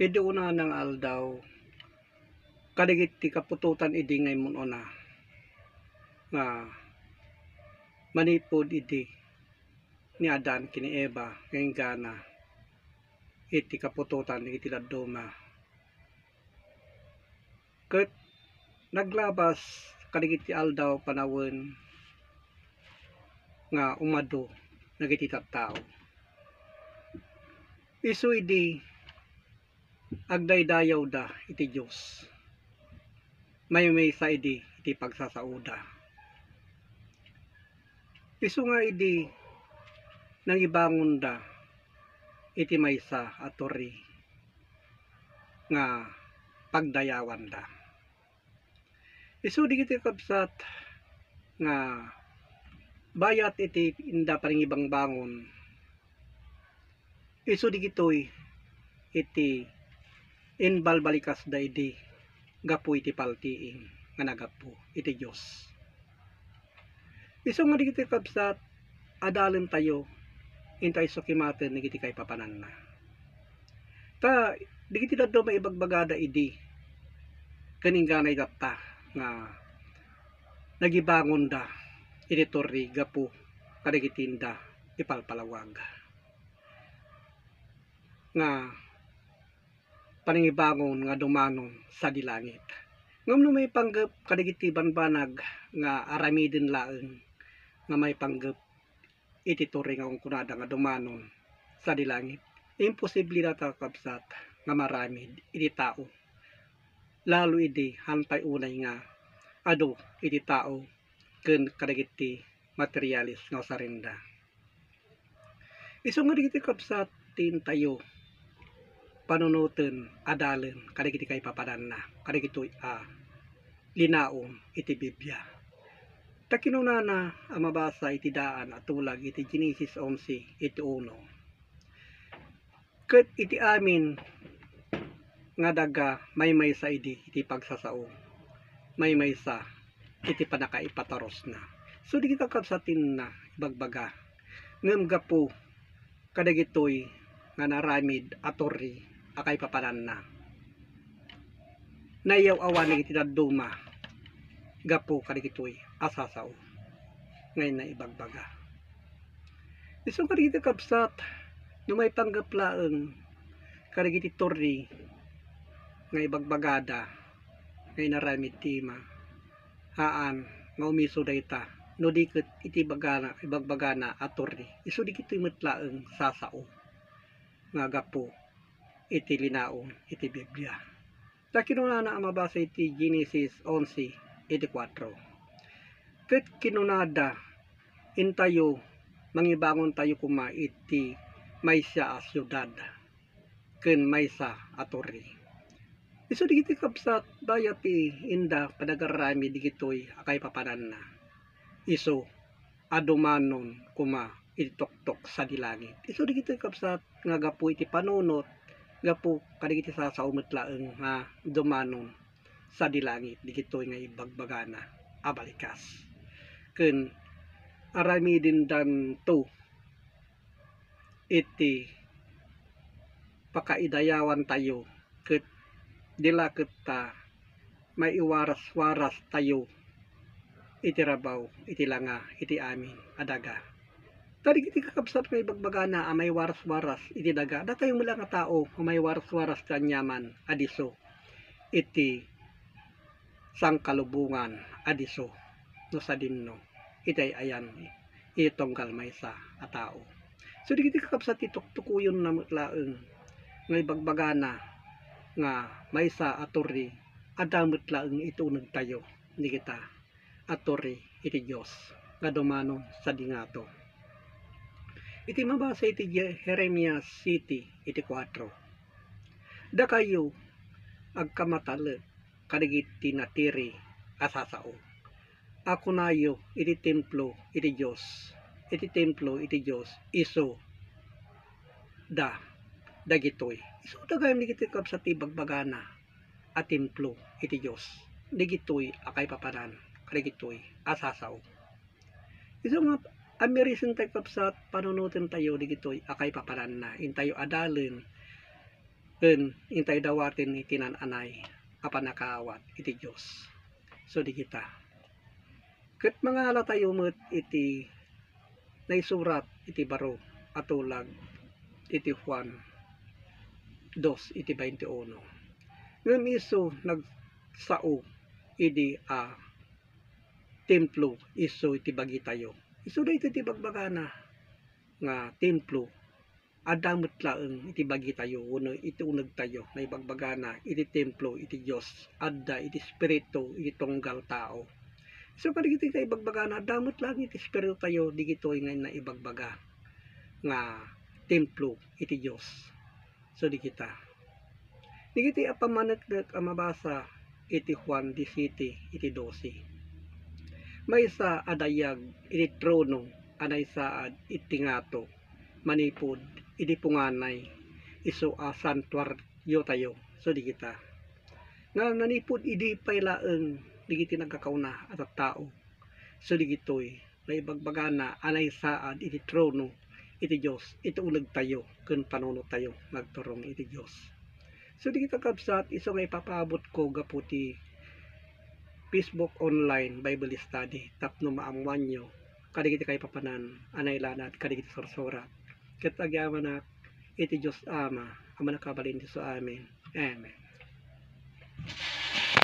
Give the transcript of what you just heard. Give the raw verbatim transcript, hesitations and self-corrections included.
Idi unana nga aldaw, kadagiti kaputotan idi nga immun-una nga manipud idi ni Adan ken ni Eva nga inggana iti kaputotan iti dadduma. Ket naglabas kadagiti aldaw panawen nga umadu dagiti tattao. Isu idi agdaydayawda iti Dios, maymaysa idi iti pagsasaoda. Isu nga idi nangibangonda iti maysa a torre nga pagdayawanda. Isu dagiti kabsat nga bayat iti inda panangibangbangon, isu dagitoy iti imbalbalikasda idi gapu iti paltiing nga naggapu iti Dios. Isu nga dagiti kabsat, adalentayo inta isu kimaten dagiti kaipapananna. Ta dagiti dadduma ibagbagada idi ken ingganay tatta nga nagibangonda iti torre gapu kadagiti inda ipalpalawag nga panangibangon nga dumanon sadi langit. Ngem no maipanggep kadagiti banbanag nga aramiden laeng nga maipanggep iti torre nga kunkunada nga dumanon sadi langit, imposible dayta, kakabsat, nga maaramid iti tao, lalo idi haan pay unay nga adu iti tao ken kadagiti materialis nga usarenda. Isu nga dagiti kabsat ti intayo panunoten, adalen kadagiti kaipapananna kadagitoy a linaon iti Biblia. Ta kinunana a mabasa iti daan a tulag iti Genesis onse iti uno. Ket iti amin nga daga, maymaysa idi iti pagsasao, maymaysa iti pannakaipatarusna. So, dagiti kakabsat ti inna ibagbaga. Ngem gapu kadagitoy nga naaramid a torre a kaipapananna, nayaw-awan dagiti dadduma gapu kadagitoy a sasao nga inna ibagbaga. Isu kadagiti kabsat, no maipanggep laeng kadagiti torre nga ibagbagada nga inaramid ti ima, haan nga umiso dayta no di ket iti bagana, ibagbagana a torre. Isu dagitoy met laeng sasao nga gapu iti linaon iti Biblia. Ta kinunana a mabasa iti Genesis onse iti kuatro. Ket kinunada, intayo, mangibangontayo koma iti maysa a siudad ken maysa a torre. Isu dagiti kabsat, dayta ti inda panagarramid dagitoy a kaipapananna. Isu a dumanon koma iti tuktok sadi langit. Isu dagitoy kabsat nga gapu iti panunot, gapu kadagiti sasao met laeng nga dumanon sadi langit dagitoy nga ibagbagana a balikas. Ken aramidendanto iti pakaidayawantayo ket di la ket ta maiwaras-warastayo iti rabaw iti langa iti amin a daga. Ta dagiti kakabsat nga ibagbagana a maiwaras-waras iti daga, datayo met la nga tao a maiwaras-waras ti aniaman a disso iti sangkalubongan a disso no sadinno iti ay-ayan iti tunggal maysa a tao. So, dagiti kakabsat ti tuktukoyonna met laeng nga ibagbagana nga maysa a torre, adda met laeng iti unegtayo dagita a torre iti Dios nga dumanon sadi ngato. Iti mabasa iti Je-, Jeremias siete iti kuatro, dakayo agkamatalek kadagiti natiri a sasao a kunayo iti templo iti Dios, iti templo iti Dios, isu da dagitoy. Isu da gayam dagitoy kabsat ti ibagbagana a templo iti Dios, dagitoy a kaipapanan kadagitoy a sasao. Isu nga, amirisintayo kabsat, panunotentayo dagitoy a kaipapananna, intayo adalen ken intay dawaten iti naan-anay a pannakaawat iti Dios. So, di kita. Ket mangalatayo met iti naisurat iti baro a tulag iti Juan dos iti bainte uno. Ngem isu nagsao idi a templo isu iti bagitayo. Isu daytoy ti bagbagana nga templo. Adda met laeng iti bagitayo wenno iti unegtayo nga ibagbagana iti templo iti Dios, adda iti espiritu iti tunggal tao. Isu kadagiti nga ibagbagana, adda met laeng iti espiritutayo digitoy nga naibagbaga nga templo iti Dios. So, di kita. Digiti a pammaneknek a mabasa iti Juan disisiete iti dose. Maysa a dayag iti trono a naisaad iti ngato manipud idi punganay isu a santuariotayo. So, di kita. Nga nanipud idi pay laeng digiti nagkakauna a tattao. So, digitoy nga ibagbagana a naisaad iti trono iti Dios, iti unegtayo ken panunotayo nga agturong iti Dios. So, di kita, kabsat, isu nga ipapaabotko gapu ti Facebook online Bible study tapno maammoanyo kadagiti kaipapanan a nailanad kadagiti sursurat. Ket agyamanak iti Dios Ama a Mannakabalin Dios. Amen. Amen.